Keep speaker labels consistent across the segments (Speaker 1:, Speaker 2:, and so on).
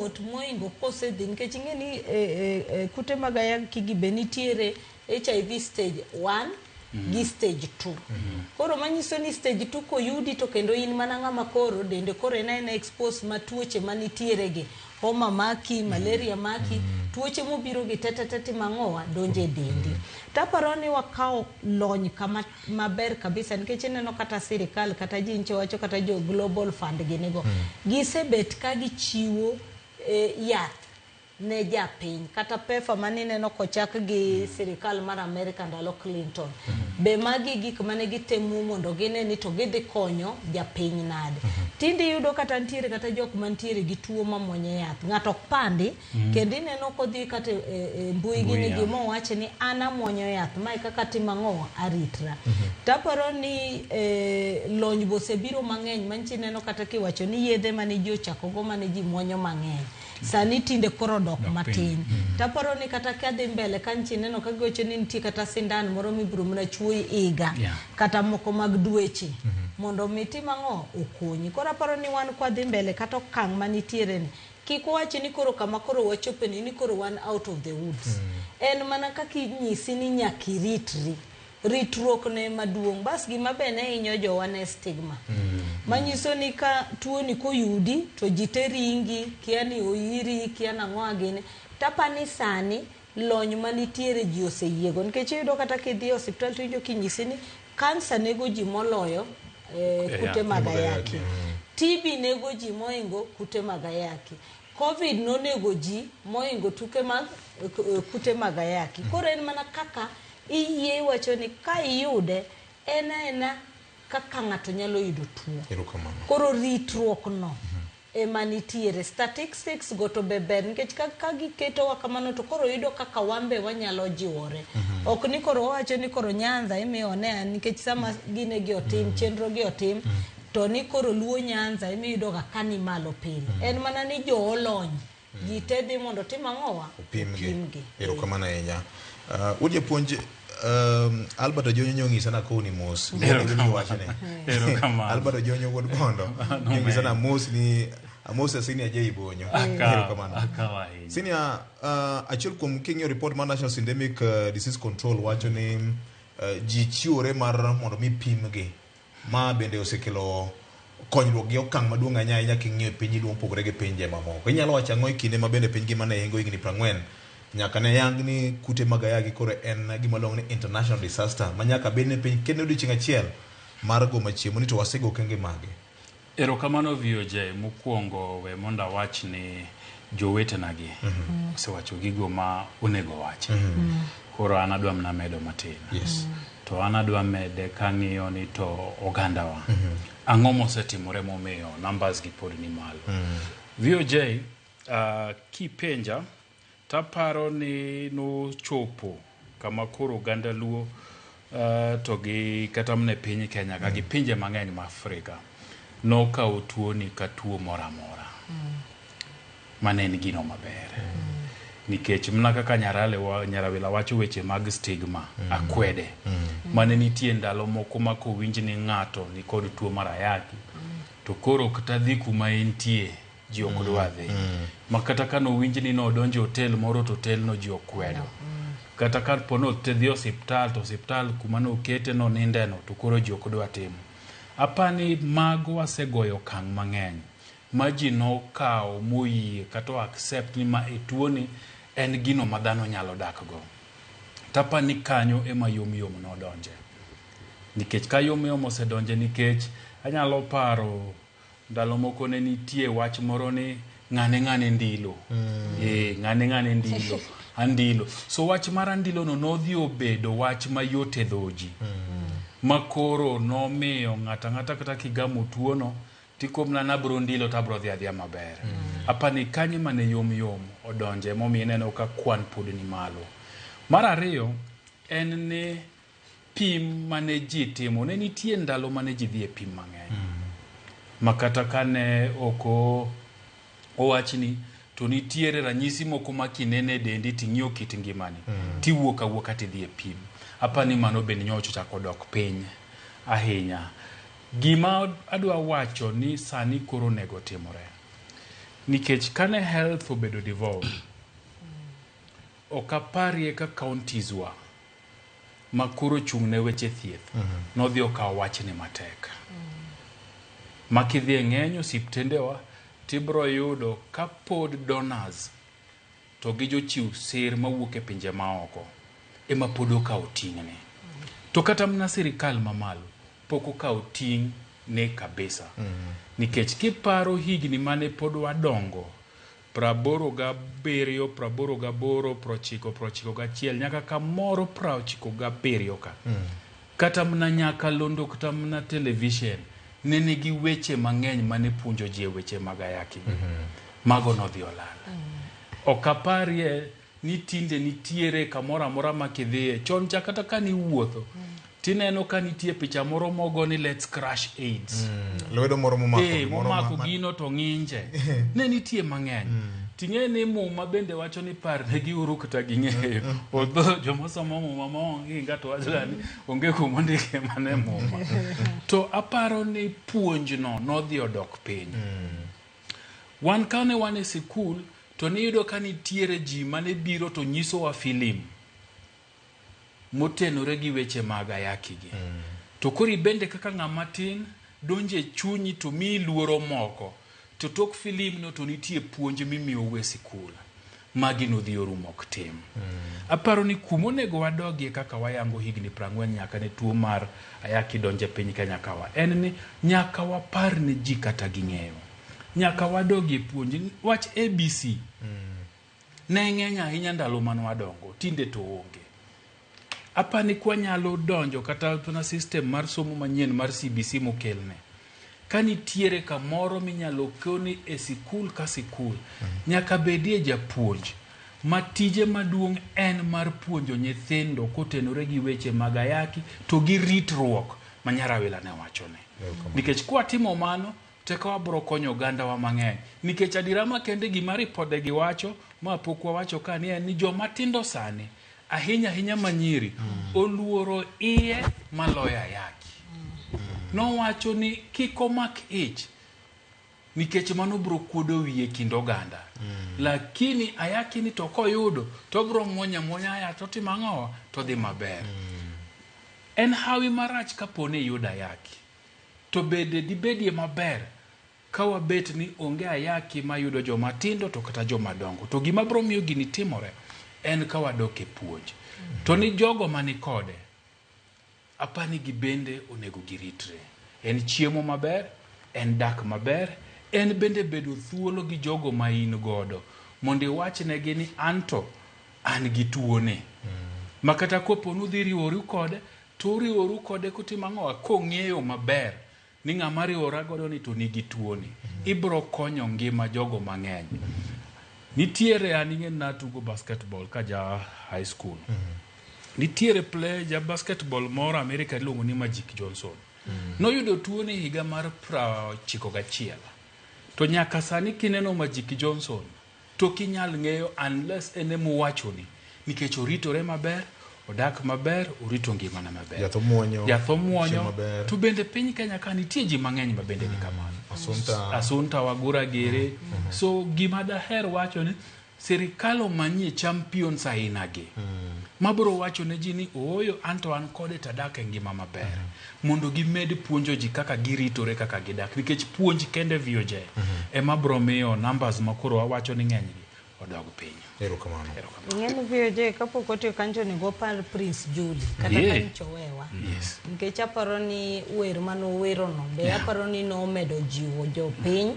Speaker 1: Yot moingo kosedhi nikech ing'e ni e, e, e, kute mag ayaki gi be nitiere HIV stage 1 gi stage 2. Koro manyiso ni stage 2 koyudi to kendo in mana ng'ama koro dende koro en aena expose ma tuoche manitiere gi homa maki, malaria maki, tuoche mobiro gi tetete timo ang'owa donjo e dendi. Taparo ni wakawo lony kama maber kabisa nikech ineno kata sirikal kata ji nche wacho kata jo Global Fund ginigo gisebet ka gichiwo yath ne japiny kata PEPFAR mane ineno kochak gi sirikal mar Amerika ndalo Clinton be magi gik mane gitemo mondo gine ni to gidhi konyo japiny nade. Tinde iyudo kata nitiere kata jok mantiere gi tuo mamuonyo yath ng'ato ok pandi kendo ineno kodhi kata e mbui gini gi mowachi ni an amuonyo yath mae kaka timo ang'o aritra. Taparo ni lony be osebiro mang'eny manyicho ineno kata kiwacho ni yedhe mane ji ochakogo mane ji muonyo mang'eny sani tinde koro odok matin. Taparo ni kata kadhi mbele ka nchi ineno ka giwacho ni nitie kata sindan moro mibiro mana chuoyi higa kata moko mag dweche mondo mi tim ang'o okonyi. Koro aparo ni wan kwadhi mbele kata okang' manitiere ni kik wawachi ni koro kama koro wachope ni ni koro wan out of the woods. En mana kaka inyisi ni nyaka iritri. Ritruok no ema duong'. Bas gima be ne hinyo jowa ne stigma. Manyiso ni ka tuoni koyudi to ji te ringi, kia ni oiri, kia nang'o gini. Tapani sani lony manitiere ji oseyiego. Nikech iyudo kata kidhi e osiptal to iwinjo kinyisi ni kansa nego ji moloyo kute mag ayaki. TB nego ji moingo kute mag ayaki. Covid nonego ji moingo tuke mag kute mag ayaki. Koro en mana kaka iyie iwacho ni ka iyude en aena kaka ng'ato nyalo yudo tuo. Koro ritruok no ema nitiere. Statistics go to be ber nikech ka giketowa kamano to koro yudo kaka wan be wanyalo jiwore. Ok ni koro wawacho ni koro Nyanza imiyo ne nikech sama gine gi otim, chenro gi otim, to ni koro Luo Nyanza emiyudo ga ka ni malo pile. En mana ni jo olony. Ji te dhi mondo otim ang'owa?
Speaker 2: Opimgi. Opimgi. Erokamano ahinya. Wuod japuonj Albert Ojonyo nyong'isa nakoni mos.
Speaker 3: Erokamano.
Speaker 2: Albert Ojonyo wuod Bondo. Nyong'isa na mos ni amosa senior J Bonyo. Erokamano.
Speaker 3: Akawa ahinya.
Speaker 2: Senior, achiel kuom king'iyo report mar National Syndemic Disease Control wacho ni ji chiwore mar mondo mi pimgi. Ma bende osekelo konyruok gi okang' maduong' ahinya ahinya king'iyo piny luo mopogore gi pinje mamoko. Inyalo wacho ang'o e kinde ma bende piny ngima ne hingo higni 40 nyaka ne yang ni kute mag ayaki koro en gima luongo ni international disaster ma nyaka bed ni piny kendo odiochieng' achiel mar go machiemo ni to wasego okenge mage.
Speaker 3: Erokamano VOJ, mokwongo we mondo awach ni jowetena gi osewacho gigo ma onego wachi. Koro an adwa mana medo matin.
Speaker 2: Yes.
Speaker 3: To an adwa mede kang'iyo ni to ogandawa. Ang'o mosetimore momiyo numbers gi pod ni malo. VOJ, kipenja taparo ni nochopo kama koro oganda Luo to gi kata mana e piny Kenya ka gi pinje mang'eny ma Afrika nokawo tuoni ka tuo moro amora. Mane en gino maber. Nikech mana kaka Nyarawila wacho weche mag stigma, akwede. Mane nitie ndalo moko ma kowinj ni ng'ato nikod tuo mar ayaki, to koro kata dhi kuma entie ji ok dwa dhi. Ma kata ka nowinj ni nodonjo e hotel moro to hotel no ji okwedo. Kata ka po nodhi osiptal to osiptal kuma nokete noninde no to koro ji ok dwa timo. Apani mago wasegoyo okang' mang'eny ma ji nokawo moyie kata o accept ni ma e tuoni en gino ma dhano nyalo dak go. Tapani kanyo ema yom yom nodonje. Nikech ka yom yom osedonje nikech anyalo paro ndalo moko ne nitie wach moro ni ng'ane ng'ane ndilo. Ng'ane ng'ane ndilo. Andilo. So wach mar andilo no nodhi obedo wach mayot e dho ji. Ma koro nomiyo ng'ato ang'ata kata kigamo tuono tikomna nabro ndilo tabro dhi adhiya maber. Apani kanyo mane yom yom odonje momiyo ineno ka kwan pod ni malo. Mar ariyo en ni pim mane ji timo ne nitie ndalo mane ji dhi e pim mang'eny. Ma kata kane ok owachni to nitiere ranyisi moko ma kinene e dendi ting'iyo kit ngimani tiwuok awuoka tidhi e pim. Apani mano bende nyocha ochako dok piny ahinya. Gima adwa wacho ni sani koro onego timore. Nikech kane health obedo devolved, ok aparie ka counties wa ma koro chung' ne weche thieth nodhi okawo wachni matek. Ma kidhi e ng'eny osiptendewa tibro yudo ka pod donors to gi jochiw sir mawuok e pinje maoko ema pod okawo ting'ne. To kata mana sirikal mamalo pok okawo ting' ne kabisa. Nikech kiparo higni mane pod wadongo, 87, 88, 90, 91, nyaka kamoro 97 ka. Kata mana nyakalondo kata mana television ne nigi weche mang'eny mane puonjo ji e weche mag ayaki. Mago nodhi olal. Ok aparie ni tinde nitiere kamoro amora ma kidhiye. Chon cha kata ka niwuotho, tineno ka nitie picha moro mogo ni "Let's crush AIDS".
Speaker 2: Lwedo moro momako gimoro
Speaker 3: momako gino to ng'inje. Ne nitie mang'eny. Ting'e ni Muma bende wacho ni parnegi uru kata ging'eyo. Although joma somo Muma maonge to wacho ga ni onge kuma ondike mana e Muma. To aparo ni puonjno nodhi odok piny. Wan kane wan e sikul to niyudo ka nitiere ji mane biro to nyisowa filim motenore gi weche mag ayaki gi. To koro ibende kaka ng'ama tin donjo e chunyi to miyi luoro moko. To tok filim no to nitie puonj mimiyou e sikul. Magi nodhi orumo ok tim. Aparo ni kumonego wadogie kaka wayango higni 40 nyaka ne tuo mar ayaki donje piny Kenya kawa en ni nyaka wapar ne ji kata ging'eyo. Nyaka wadogie puonj. Wach ABC ne ng'eny ahinya ndalo mane wadongo, tinde to onge. Apani kwanyalo donjo kata mana system mar somo manyien mar CBC mokelne. Ka nitiere kamoro minyalo koni e sikul ka sikul, nyaka bedie japuonj ma tije maduong' en mar puonjo nyithindo kotenore gi weche mag ayaki to gi ritruok ma Nyarawila ne wachone. Nikech kwatimo mano, teka wabro konyo ogandawa mang'eny. Nikech adiera makende gima ripode gi wacho, ma pok wawacho ka ni en ni joma tindo sani, ahinya ahinya manyiri, oluoro iye maloyo ayaki. Nowacho ni kik omak ich, nikech mano bro kuodo wiye kind oganda. Lakini ayaki ni to koyudo, to obro muonyo amuonya aya to timo ang'owa, to dhi maber. En hawi marach kapo ni iyudo ayaki. To bende dibedie maber ka wabet ni onge ayaki mayudo joma tindo to kata joma dongo. To gima bro miyo gini timore en ka wadok e puonj. To ni jogo mani kode, apani gibende onego giritre. En chiemo maber, en dak maber, en bende bedo thuolo gi jogo ma in godo. Mondo iwachnegi ni anto an gi tuone. Ma kata kopo ni udhi riworu kode, to uriworu kode kutimo ang'owa kong'eyo maber ni ng'ama riwora godo ni to nigi tuoni. Ibro konyo ngima jogo mang'eny. Nitiere an ing'e natugo basketball ka ja high school. Nitiere player ja basketball moro Amerika iluongo ni Magic Johnson. Noyudo tuoni higa mar 91. To nyaka sani kineno Magic Johnson to ok inyal ng'eyo unless en emowachoni nikech oritore maber, odak maber, orito ngimane maber.
Speaker 2: Yath omuonyo.
Speaker 3: Yath omuonyo.
Speaker 2: Chiemo maber.
Speaker 3: To bende piny Kenya ka nitie ji mang'eny ma bende ni kamano.
Speaker 2: Asunta.
Speaker 3: Asunta Wagura gere. So gima daher wacho ni sirikal omanyie champions aina gi. Mabro wacho ne ji ni ooyo anto an kode tadak e ngima maber. Mondo gimed puonjo ji kaka giritore kaka gidak. Nikech puonj kende VOJ ema bro miyo numbers ma koro wawacho ni ng'eny gi odog piny.
Speaker 2: Erokamano.
Speaker 3: Erokamano.
Speaker 1: Ing'eni VOJ kapok otiyo kanyo onego wapar Prince Julie kata ka nyocha owewa. Nikech aparo ni wer manowerono be aparo ni nomedo jiwo jopiny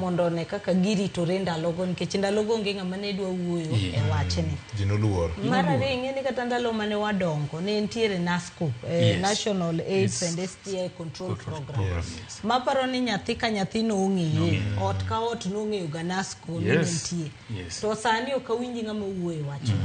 Speaker 1: mondo one kaka giritore ndalogo nikech ndalogo onge ng'ama ne dwa wuoyo e wachni.
Speaker 2: Ji noluor.
Speaker 1: Mar ariyo ing'e ni kata ndalo mane wadongo ne nitiere NASCOP, National AIDS and STI Control Program.
Speaker 2: Yes.
Speaker 1: Maparo ni nyathi ka nyathi nong'eye, ot ka ot nong'eyo ga NASCO ni nitie. To sani ok awinji ng'ama wuoyo e wachno.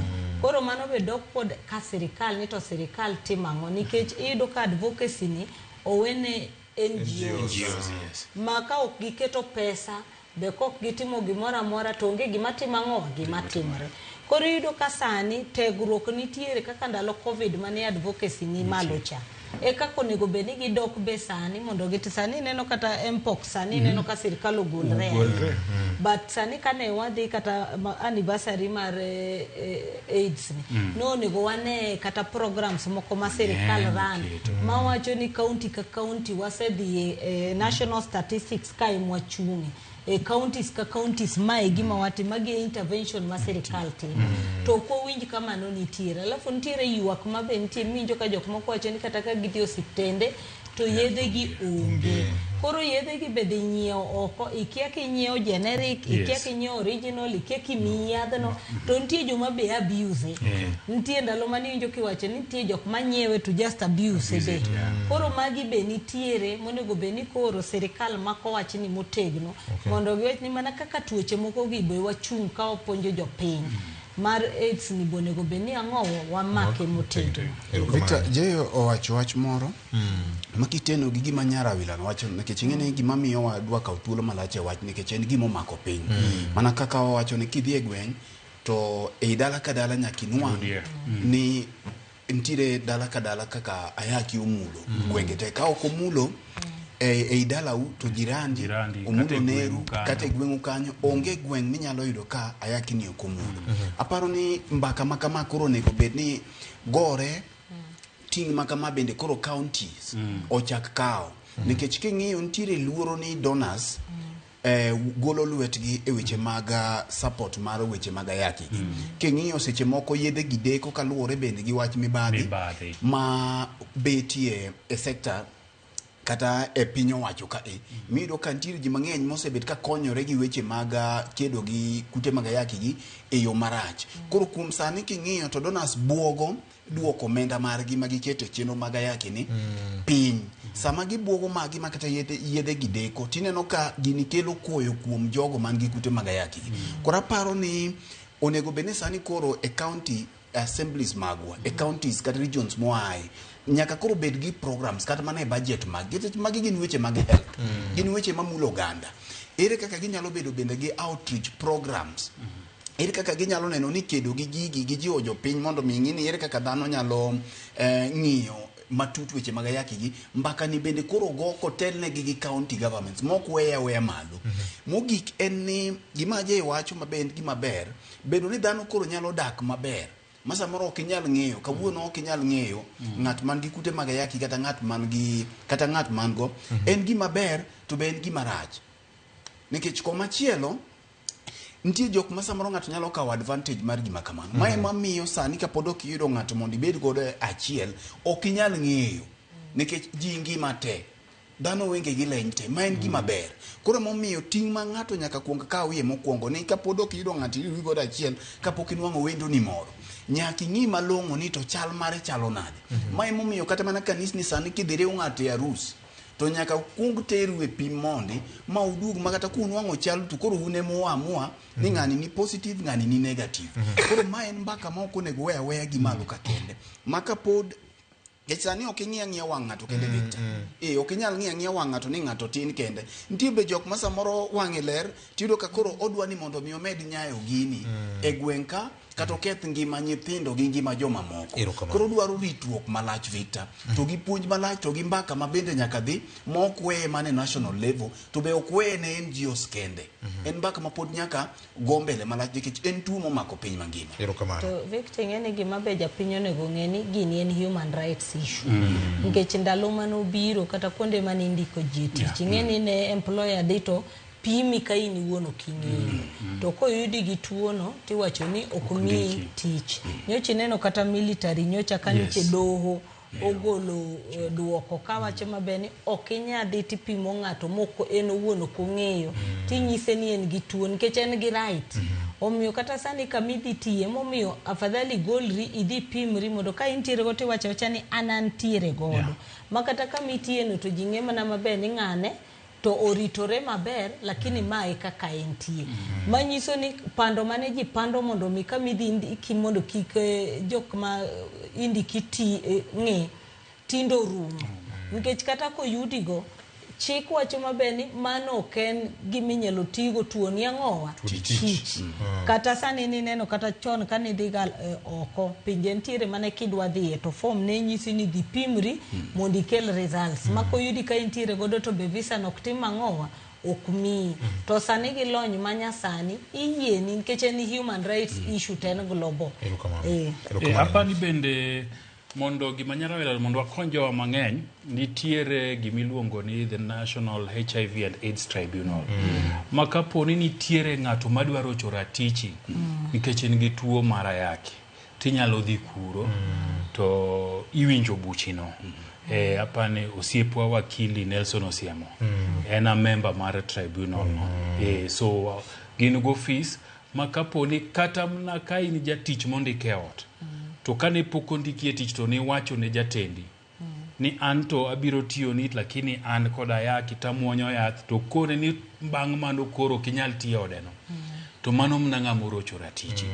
Speaker 1: Koro mano be dok pod ka sirikal ni to sirikal timo ang'o nikech iyudo ka advocacy ni owene NGOs.
Speaker 3: NGOs, yes.
Speaker 1: Ma ka ok giketo pesa be kok gitimo gimoro amora to onge gima timo ang'o gima timore. Koro iyudo ka sani tegruok nitiere kaka ndalo Covid mane advocacy ni malo cha. E kaka onego bed ni gidok be sani mondo giti sani ineno kata mpox sani ineno ka sirikal ogolre
Speaker 3: Ogolre.
Speaker 1: But sani kane wadhi kata anniversary mar AIDS ni nonego wane kata programs moko ma sirikal run
Speaker 3: oketo.
Speaker 1: Mawacho ni county ka county wasedhi e national statistics kae mwachung'e e counties ka counties, mae gima watimo, magi e intervention ma sirikal timo to ok wawinj ka mano nitiere. Alafu nitiere ywak ma be nitie miwinjo ka jok moko wacho ni kata ka gidhi osiptende to yedhe gi onge. Koro yedhe gi be dhi nyiewo oko, ikia kinyiewo generic, ikia kinyiewo original, ikia kimiyi yadhno to nitie joma be abuse. Nitie ndalo maniwinjo kiwacho ni nitie jok manyiewe to just abuse
Speaker 3: Abuse
Speaker 1: be.
Speaker 3: it, yeah.
Speaker 1: Koro magi be nitiere monego bed ni koro sirikal mako wach ni motegno mondo giwach ni mana kaka tuoche moko gi be wachung' ka wapuonjo jopiny mar AIDS ni be onego bed ni ang'o wamake motegno.
Speaker 4: Victor Jeyo owacho wach moro ma kiteno gi gima nyar Awila wacho, nikech ing'e ni gima miyo wadwa kawo thuolo malach e wach nikech en gima omako piny. Mana kaka wawacho ni kidhi e gweng' to ei dala ka dala nyaka inwang'
Speaker 3: Yudie.
Speaker 4: ni nitiere dala ka dala kaka ayaki omulo gwenge te. Ka ok omulo ei dalau to jirandi,
Speaker 3: Jirandi,
Speaker 4: omulo
Speaker 3: kata e
Speaker 4: neru
Speaker 3: gweng'u kanyo.
Speaker 4: Kata e gweng'u kanyo onge gweng' minyalo yudo ka ayaki ni ok omulo. Aparo ni mbaka ma kama koro onego bed ni gore ting' ma kama bende koro counties ochak kawo, nikech king'iyo nitiere luoro ni donors golo lwetgi e weche mag support mar weche mag ayaki gi. King'iyo seche moko yedhe gi deko kaluwore bende gi wach mibadhi
Speaker 3: Mibadhi.
Speaker 4: Ma betie e sector kata e piny owacho kae, miyudo ka nitiere ji mang'eny mosebet ka konyore gi weche mag kedo gi kute mag ayaki gi e yo marach. Koro kuom sani king'iyo to donors buogo duoko omenda margi ma giketo e chenro mag ayaki ni piny. Sama gibuogo magi ma kata yedhe gi deko, tineno ka gini kelo koyo kuom jogo man gi kute mag ayaki gi. Koro aparo ni onego bed ni sani koro e county assemblies magwa, e counties kata regions moaye, nyaka koro bed gi programs kata mana e budget mag gi. Magi gin weche mag health, gin weche mamulo oganda. Ere kaka ginyalo bedo bende gi outreach programs? Ere kaka ginyalo neno ni kedo gi gigi gijiwo jopiny mondo mi ng'i ni ere kaka dhano nyalo ng'iyo matut weche mag ayaki gi? Mbaka ni bende koro go kotelnegi gi county governments mok weye aweya malo. Mogik en ni gima Ajay wacho ma be en gima ber bedo ni dhano koro nyalo dak maber ma samoro ok inyal ng'eyo kawuono, ok inyal ng'eyo ng'at man gi kute mag ayaki kata ng'at man gi kata ng'at man go. En gima ber to be en gima rach, nikech komachielo nitie jok ma samoro ng'ato nyalo kawo advantage mar gima kamano. Ma ema miyo sani kapod ok iyudo ng'ato mondo ibed godo e achiel, ok inyal ng'eyo, nikech ji ngima te, dhano wenge gi leny te. Ma en gima ber. Koro emomiyo ting' ma ng'ato nyaka kuong kawie mokwongo ni kapod ok iyudo ng'ato iriwri godo achiel, kapok inwang'o wendoni moro, nyaka ing'i malong'o ni to chal mare chalo nade. Ma emomiyo kata mana kanisni sani kidhi riw ng'ato e arus to nyaka kuong teru e pim mondi ma uduog ma kata kunwang'o chal to koro un ema uamua ni ng'ani ni positive, ng'ani ni negative. Koro ma en mbaka ma ok onego we aweya gi malo ka kende ma kapod, nikech sani ok ing'i ang'iya wang' ng'ato kende, Victor. Ok inyal ng'iyo ang'iya wang' ng'ato ni ng'ato tin kende. Nitie be jok ma samoro wang'e ler tiyudo ka koro odwa ni mondo mi omed nyayo gini e gweng' ka kata oketh ngima nyithindo gi ngima jomamoko.
Speaker 2: Erokamano.
Speaker 4: Koro dwaro ritruok malach, Victor, to gi puonj malach to gi mbaka ma bende nyaka dhi ma ok weye mana e national level to be ok weye ne NGOs kende. En mbaka ma pod nyaka go mbele malach nikech en tuo momako piny mangima.
Speaker 2: Erokamano.
Speaker 1: To Victor, ing'e ni gima be japiny onego ng'e ni gini en human rights issue, nikech ndalo manobiro kata kuonde mane indiko ji e tich, ing'e ni ne employer dhi to pimi ka in iwuon ok ing'eyo, to koyudi gi tuono tiwacho ni ok miyi
Speaker 3: ndiki.
Speaker 1: tich. Nyocha ineno kata military nyocha ka nyocha doho ogolo duoko kawacho maber ni ok inyal dhi tipimo ng'ato mok en owuon ok ong'eyo tinyise ni en gi tuo, nikech en gi right. Omiyo kata sani kamidhi tiye momiyo afadhali golri idhi pimri mondo ka intiere go tiwacho awacha ni an antiere godo ma kata kamitiye no to ji ng'e mana maber ni ng'ane to oritore maber, lakini mae kaka entie. Manyiso ni pando mane ji pando mondo mi kamidhi ndiki mondo kik jok ma indiki ti ng'e tindo orumo, nikech kata koyudigo Chik wacho maber ni mano ok en giminyalo tigo tuoni ang'owa
Speaker 2: Tuoni tich.
Speaker 1: Kata sani nineno kata chon kane idhi ga oko pinje nitiere mane kidwa dhiye to form ne nyisi ni dhi pimri mondo ikel results. Ma koyudi ka intiere godo to be visa no ok tim ang'owa ok miyi. To sani gi lony manyasani iyieni nikech en human rights issue to en global.
Speaker 2: Erokamano. Erokamano.
Speaker 3: Apani bende mondo gima nyalo mondo wakony jowa mang'eny nitiere gimiluongo ni the National HIV and AIDS Tribunal ma kapo ni nitiere ng'ato madwa rocho ratichi nikech en gi tuo mar ayaki tinyalo dhi kuro to iwinjo buchino. Apani osiepwa wakili Nelson Osiemo en a member mar tribunal no. So gin go ofis ma kapo ni kata mana ka in jatich mondiki e ot to kane pok ondiki e tich to niwacho ne jatendi ni an to abiro tiyo ni lakini an kod ayaki tamuonyo yath to kone ni bang' mano koro ok inyal tiyo e ode no to mano mana ng'ama orocho ratichi.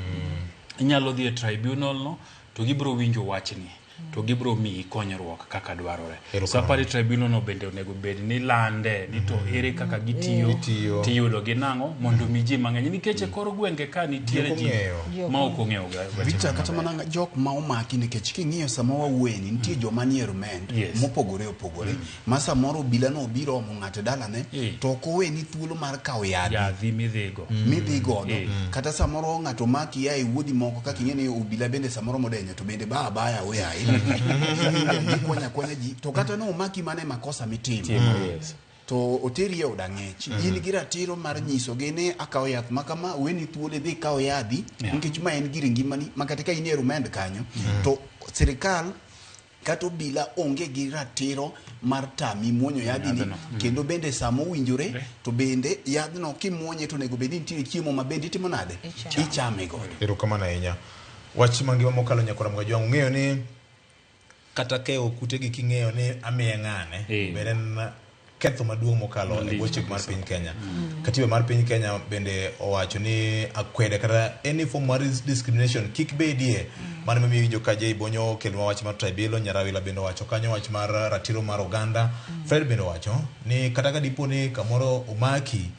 Speaker 3: Inyalo dhi e tribunal no to gibiro winjo wachni to gibiro miyi konyruok kaka dwarore. So apani tribunal no bende onego bed ni lande ni to ere kaka gitiyo
Speaker 2: Gitiyo.
Speaker 3: tiyudo gi nang'o mondo mi ji mang'eny nikech e kor gwenge ka nitiere
Speaker 2: Ji ok
Speaker 3: ji
Speaker 2: ong'eyo.
Speaker 3: ma ok ong'eyo weche
Speaker 4: Victor,
Speaker 3: ma
Speaker 4: kata
Speaker 3: maber.
Speaker 4: mana jok ma omaki nikech king'iyo sama wawuoyeni nitie joma nie remand mopogore opogore ma samoro obila no obiro omo ng'ato e dalane to ok oweni thuolo mar kawo yadhi
Speaker 3: yadhi midhigo
Speaker 4: midhi godo kata samoro ng'ato maki ya e wuodhi moko kaka ing'e ni obila bende samoro modenyo to bende ba abaya oyaye gikwanya kwanya ji to kata no omaki mana e makosa mitimo to oteri e od ang'ech in gi ratiro mar nyisogi ni akawo yath ma kama weni thuolo idhi ikaw yadhi nikech ma en gir ngimani ma kata ka in e remand kanyo to sirikal kata obila onge gi ratiro mar tami muonyo yadhini kendo bende sama owinjore to bende yadhno kimuonye to onego bed ni nitiere chiemo ma bende itimo nade ichame godo.
Speaker 2: Erokamano ahinya. Wach mangima mokalo nyakora Mgajwang' ung'eyo ni kata kewo kutegi king'eyo ni amiye ng'ane bende en ketho maduong' mokalo e bwo chik mar piny Kenya. Katiba mar piny Kenya bende owacho ni akwede kata any form mar discrimination kik bedie. Mano emomiyo iwinjo ka Jay Bonyo okelonwa wach mar tribunal, Nyarawila bende owacho kanyo wach mar ratiro mar oganda. Fred bende owacho ni kata ka dipo ni kamoro omaki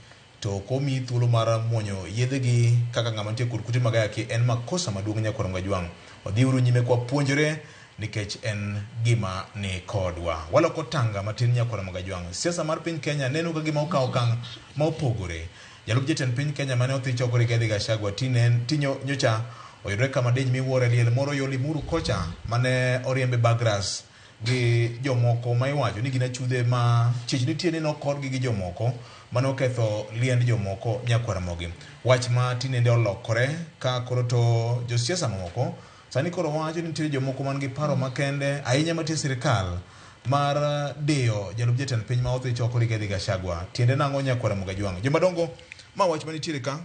Speaker 2: to ok omiyi thuolo mar muonyo yedhegi kaka ng'ama nitie kod kute mag ayaki en makosa maduong' nyakwar Mgajwang'. Wadhiuru nyime kwa puonjore nikech en gima ni kodwa. Waloko tanga matin nyakwar Mgajwang'. Siasa mar piny Kenya neno ka gima okawo okang' ma opogore. Jalup jatend piny Kenya mane othich oko Rigathi Gachagua tinyo nyocha oyudore kama diny miwuoro e liel moro yo Limuru kocha mane oriembe Bagras gi jomoko ma iwacho ni gin achudhe ma chich nitie ni nokodgi gi jomoko mane oketho liend jomoko nyakwar Ramogi. Wach ma tinende olokore ka koro to josiasa mamoko sani koro wacho ni nitiere jomoko man gi paro makende ahinya mantie sirikal mar diyo jalup jatend piny ma othich oko Rigathi Gachagua. Tiende nang'o nyakwar Ramogi Ajwang'? Jomadongo ma wach manitiere ka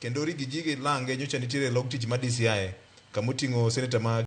Speaker 2: kendo Riggy G gi lange nyocha nitiere log tich mar DCI kamoting'o seneta ma